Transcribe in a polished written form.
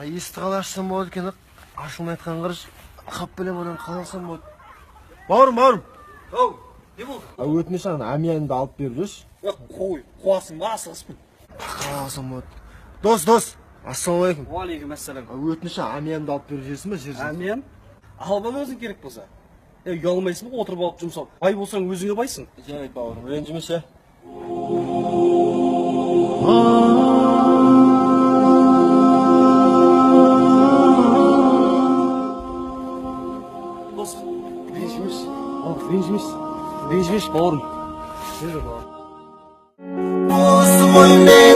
Есікті қалай ашсам болады екен? Ашылмай жатқан қарашы. Қап білем, ананы қалай алсам болады? Бауырым, бауырым. Оу, не болды? Өтініш, ана әмиянымды алып беріп жіберші. Қой, қуасың ба, асығыспын. Қалай алсам болады? Дос, дос, ассалаумағалейкум. Уағалейкум ассалам. Өтініш, әмиянымды алып беріп жіберсін ба жер? Әмиян? Алып ал өзің керек болса. Е, ұялмайсың ба отырып алып жұмсап? Бай болсаң өзіңе байсың. Жарайды, бауырым, ренжімеші. Дос, ренжімеші. Ренжімеші. Ренжімеші, бауырым. Осы ғой.